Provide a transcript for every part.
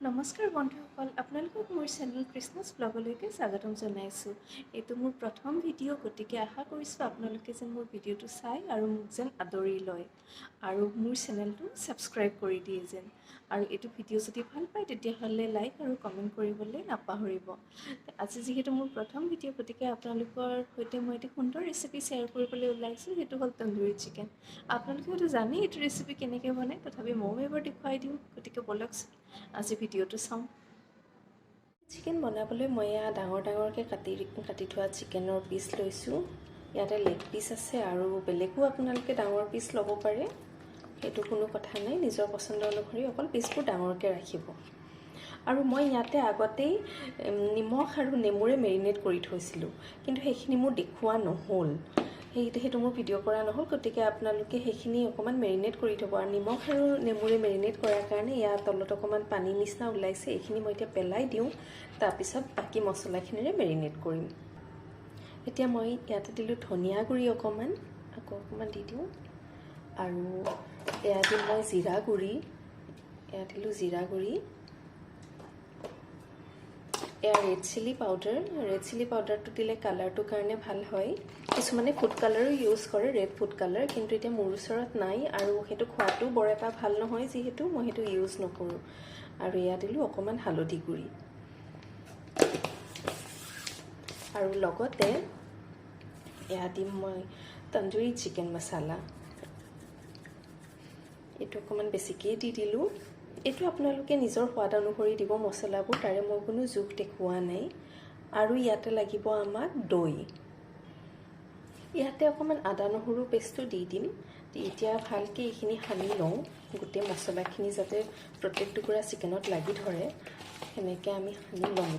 নমস্কাৰ বন্ধুসকল, আপোনালোকক মোৰ চেনেল কৃষ্ণাছ ব্লগলৈকে স্বাগতম জনাইছোঁ। এইটো মোৰ প্ৰথম ভিডিঅ', গতিকে আশা কৰিছোঁ আপোনালোকে যেন মোৰ ভিডিঅ'টো চাই আৰু মোক যেন আদৰি লয় আৰু মোৰ চেনেলটো ছাবস্ক্ৰাইব কৰি দিয়ে যেন। আৰু এইটো ভিডিঅ' যদি ভাল পায় তেতিয়াহ'লে লাইক আৰু কমেণ্ট কৰিবলৈ নাপাহৰিব। আজি যিহেতু মোৰ প্ৰথম ভিডিঅ', গতিকে আপোনালোকৰ সৈতে মই এটি সুন্দৰ ৰেচিপি শ্বেয়াৰ কৰিবলৈ ওলাইছোঁ। সেইটো হ'ল তন্দুৰী চিকেন। আপোনালোকে হয়তো জানেই এইটো ৰেচিপি কেনেকৈ বনায়, তথাপি ময়ো এবাৰ দেখুৱাই দিওঁ। গতিকে ব'লকচোন আজি ভিডিঅ'টো চাওঁ। চিকেন বনাবলৈ মই এয়া ডাঙৰ ডাঙৰকৈ কাটি কাটি থোৱা চিকেনৰ পিচ লৈছোঁ। ইয়াতে লেগ পিচ আছে আৰু বেলেগো আপোনালোকে ডাঙৰ পিচ ল'ব পাৰে, সেইটো কোনো কথা নাই, নিজৰ পচন্দ অনুসৰি অকল পিচবোৰ ডাঙৰকৈ ৰাখিব। আৰু মই ইয়াতে আগতেই নিমখ আৰু নেমুৰে মেৰিনেট কৰি থৈছিলোঁ, কিন্তু সেইখিনি মোৰ দেখুওৱা নহ'ল, সেইটো মোৰ ভিডিঅ' কৰা নহ'ল। গতিকে আপোনালোকে সেইখিনি অকণমান মেৰিনেট কৰি থ'ব। আৰু নিমখ আৰু নেমুৰে মেৰিনেট কৰাৰ কাৰণে ইয়াৰ তলত অকণমান পানী নিচিনা ওলাইছে, এইখিনি মই এতিয়া পেলাই দিওঁ। তাৰপিছত বাকী মছলাখিনিৰে মেৰিনেট কৰিম। এতিয়া মই ইয়াতে দিলোঁ ধনিয়া গুড়ি অকণমান, আকৌ অকণমান দি দিওঁ। আৰু এয়া দিম মই জিৰা গুড়ি, এয়া দিলোঁ জিৰা গুড়ি। এয়া red chilli powder, red chilli পাউডাৰটো দিলে কালাৰটোৰ কাৰণে ভাল হয়। কিছুমানে ফুড কালাৰো ইউজ কৰে, ৰেড ফুড কালাৰ, কিন্তু এতিয়া মোৰ ওচৰত নাই আৰু সেইটো খোৱাটো বৰ এটা ভাল নহয়, যিহেতু মই সেইটো ইউজ নকৰোঁ। আৰু এয়া দিলোঁ অকণমান হালধি গুড়ি আৰু লগতে এয়া দিম মই তন্দুৰী চিকেন মছালা। এইটো অকণমান বেছিকেই দি দিলোঁ। এইটো আপোনালোকে নিজৰ সোৱাদ অনুসৰি দিব মছলাবোৰ, তাৰে মই কোনো জোখ দেখুওৱা নাই। আৰু ইয়াতে লাগিব আমাক দৈ। ইয়াতে অকণমান আদা নহৰু পেষ্টটো দি দিম। এতিয়া ভালকৈ এইখিনি সানি লওঁ, গোটেই মছলাখিনি যাতে প্ৰত্যেক টুকুৰা চিকেনত লাগি ধৰে, সেনেকৈ আমি সানি ল'ম।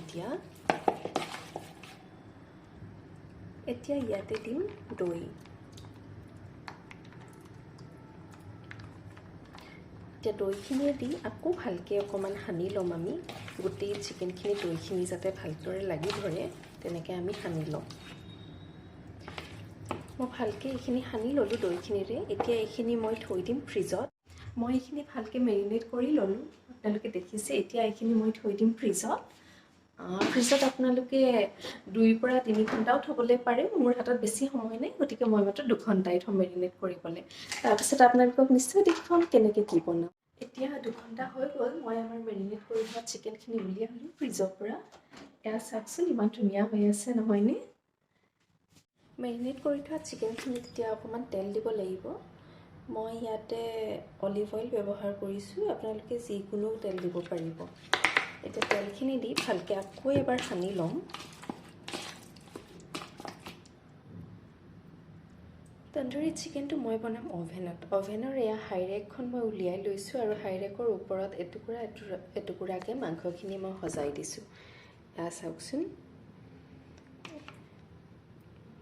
এতিয়া ইয়াতে দিম দৈ। এতিয়া দৈখিনিয়ে দি আকৌ ভালকৈ অকণমান সানি ল'ম আমি, গোটেই চিকেনখিনি দৈখিনি যাতে ভালদৰে লাগি ধৰে তেনেকৈ আমি সানি ল'ম। মই ভালকৈ এইখিনি সানি ল'লোঁ দৈখিনিৰে। এতিয়া এইখিনি মই থৈ দিম ফ্ৰিজত। মই এইখিনি ভালকৈ মেৰিনেট কৰি ল'লোঁ, আপোনালোকে দেখিছে। এতিয়া এইখিনি মই থৈ দিম ফ্ৰিজত। ফ্ৰিজত আপোনালোকে 2 পৰা 3 ঘণ্টাও থ'বলৈ পাৰে। মোৰ হাতত বেছি সময় নাই, গতিকে মই মাত্ৰ 2 ঘণ্টাই থ'ম মেৰিনেট কৰিবলৈ। তাৰপিছত আপোনালোকক নিশ্চয় দেখুৱাম কেনেকৈ কি বনাম। এতিয়া 2 ঘণ্টা হৈ গ'ল, মই আমাৰ মেৰিনেট কৰি থোৱা চিকেনখিনি উলিয়ালোঁ ফ্ৰিজৰ পৰা। এয়া চাওকচোন, ইমান ধুনীয়া হৈ আছে নহয়নে? মেৰিনেট কৰি থোৱা চিকেনখিনিত এতিয়া অকণমান তেল দিব লাগিব। মই ইয়াতে অলিভ অইল ব্যৱহাৰ কৰিছোঁ, আপোনালোকে যিকোনো তেল দিব পাৰিব। এতিয়া তেলখিনি দি ভালকৈ আকৌ এবাৰ সানি ল'ম। তন্দুৰী চিকেনটো মই বনাম অভেনত। অভেনৰ এয়া হাইৰেকখন মই উলিয়াই লৈছোঁ আৰু হাইৰেকৰ ওপৰত এটুকুৰা এটুকুৰাকৈ মাংসখিনি মই সজাই দিছোঁ। এয়া চাওকচোন,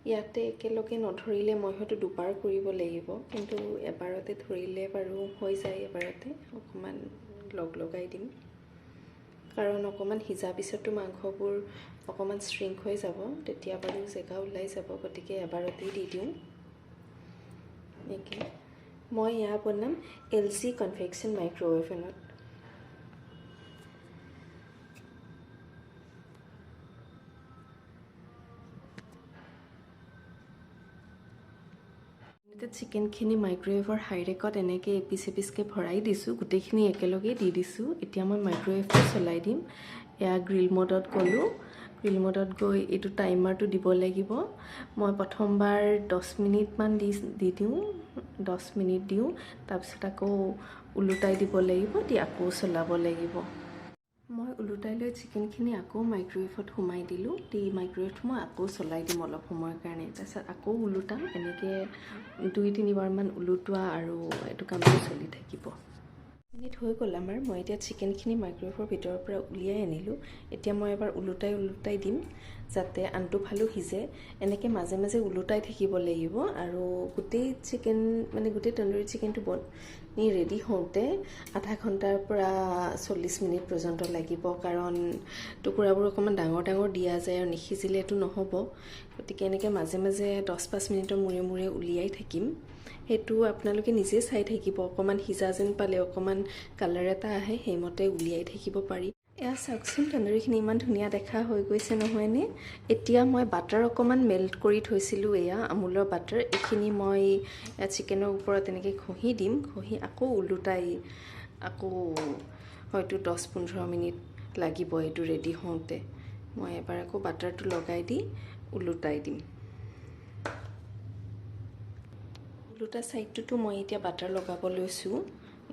ইয়াতে একেলগে নধৰিলে মই হয়তো দুবাৰ কৰিব লাগিব, কিন্তু এবাৰতে ধৰিলে বাৰু হৈ যায়। এবাৰতে অকণমান লগ লগাই দিম, কাৰণ অকণমান সিজা পিছতো মাংসবোৰ অকণমান শ্ৰিংক হৈ যাব, তেতিয়া বাৰু জেগা ওলাই যাব, গতিকে এবাৰতেই দি দিওঁ। এনেকৈ মই এয়া বনাম এল জি কনভেকশ্যন মাইক্ৰ'ৱেভেনত। এতিয়া চিকেনখিনি মাইক্ৰ'ৱেভৰ হাইৰেকত এনেকৈ এপিচ এপিচকৈ ভৰাই দিছোঁ, গোটেইখিনি একেলগেই দি দিছোঁ। এতিয়া মই মাইক্ৰ'ৱেভটো চলাই দিম। এয়া গ্ৰিল ম'ডত গ'লোঁ। গ্ৰিল ম'ডত গৈ এইটো টাইমাৰটো দিব লাগিব। মই প্ৰথমবাৰ 10 মিনিটমান দি দি দিওঁ, 10 মিনিট দিওঁ, তাৰপিছত আকৌ ওলোটাই দিব লাগিব, দি আকৌ চলাব লাগিব। মই ওলোটাই লৈ চিকেনখিনি আকৌ মাইক্ৰ'ৱেভত সোমাই দিলোঁ। দি মাইক্ৰ'ৱেভটো মই আকৌ চলাই দিম অলপ সময়ৰ কাৰণে, তাৰপিছত আকৌ ওলোটাম। এনেকৈ 2 3 বাৰমান ওলোটোৱা আৰু এইটো কামটো চলি থাকিব। মিনিট হৈ গ'ল আমাৰ। মই এতিয়া চিকেনখিনি মাইক্ৰ'ৱেভৰ ভিতৰৰ পৰা উলিয়াই আনিলোঁ। এতিয়া মই এবাৰ ওলোটাই ওলোটাই দিম, যাতে আনটো ফালো সিজে। এনেকৈ মাজে মাজে ওলোটাই থাকিব লাগিব। আৰু গোটেই চিকেন মানে গোটেই তন্দুৰী চিকেনটো বনি ৰেডি হওঁতে আধা ঘণ্টাৰ পৰা 40 মিনিট পৰ্যন্ত লাগিব, কাৰণ টুকুৰাবোৰ অকণমান ডাঙৰ ডাঙৰ দিয়া যায় আৰু নিসিজিলেতো নহ'ব। গতিকে এনেকৈ মাজে মাজে 10-5 মিনিটৰ মূৰে মূৰে উলিয়াই থাকিম। সেইটো আপোনালোকে নিজে চাই থাকিব। অকণমান সিজা যেন পালে অকণমান কালাৰ এটা আহে, সেইমতে উলিয়াই থাকিব পাৰি। এয়া চাওকচোন, তন্দুৰীখিনি ইমান ধুনীয়া দেখা হৈ গৈছে নহয়নে? এতিয়া মই বাটাৰ অকণমান মেল্ট কৰি থৈছিলোঁ, এয়া আমুলৰ বাটাৰ। এইখিনি মই চিকেনৰ ওপৰত এনেকৈ ঘঁহি দিম। ঘঁহি আকৌ ওলোটাই আকৌ হয়তো 10-15 মিনিট লাগিব এইটো ৰেডি হওঁতে। মই এবাৰ আকৌ বাটাৰটো লগাই দি ওলোটাই দিম। ওলোটা ছাইডটোতো মই এতিয়া বাটাৰ লগাব লৈছোঁ।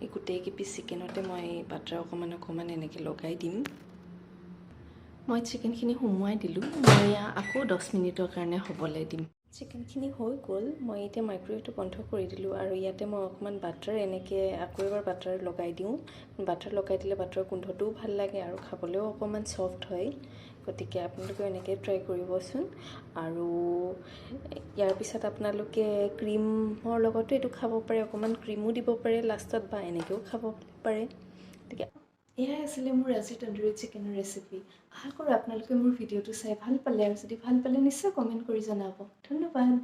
এই গোটেইকেইপিচ চিকেনতে মই বাটাৰ অকণমান অকণমান এনেকৈ লগাই দিম। মই চিকেনখিনি সুমুৱাই দিলোঁ। মই আকৌ 10 মিনিটৰ কাৰণে হ'বলৈ দিম। চিকেনখিনি হৈ গ'ল। মই এতিয়া মাইক্ৰ'ৱেভটো বন্ধ কৰি দিলোঁ আৰু ইয়াতে মই অকণমান বাটাৰ এনেকৈ আকৌ এবাৰ বাটাৰ লগাই দিওঁ। বাটাৰ লগাই দিলে বাটাৰৰ গোন্ধটোও ভাল লাগে আৰু খাবলৈও অকণমান ছফ্ট হয়। গতিকে আপোনালোকেও এনেকৈ ট্ৰাই কৰিবচোন। আৰু ইয়াৰ পিছত আপোনালোকে ক্ৰীমৰ লগতো এইটো খাব পাৰে, অকণমান ক্ৰীমো দিব পাৰে লাষ্টত, বা এনেকৈও খাব পাৰে। গতিকে এয়াই আছিলে মোৰ আজিৰ তন্দুৰী চিকেনৰ ৰেচিপি। আশা কৰোঁ আপোনালোকে মোৰ ভিডিঅ'টো চাই ভাল পালে আৰু যদি ভাল পালে নিশ্চয় কমেণ্ট কৰি জনাব। ধন্যবাদ।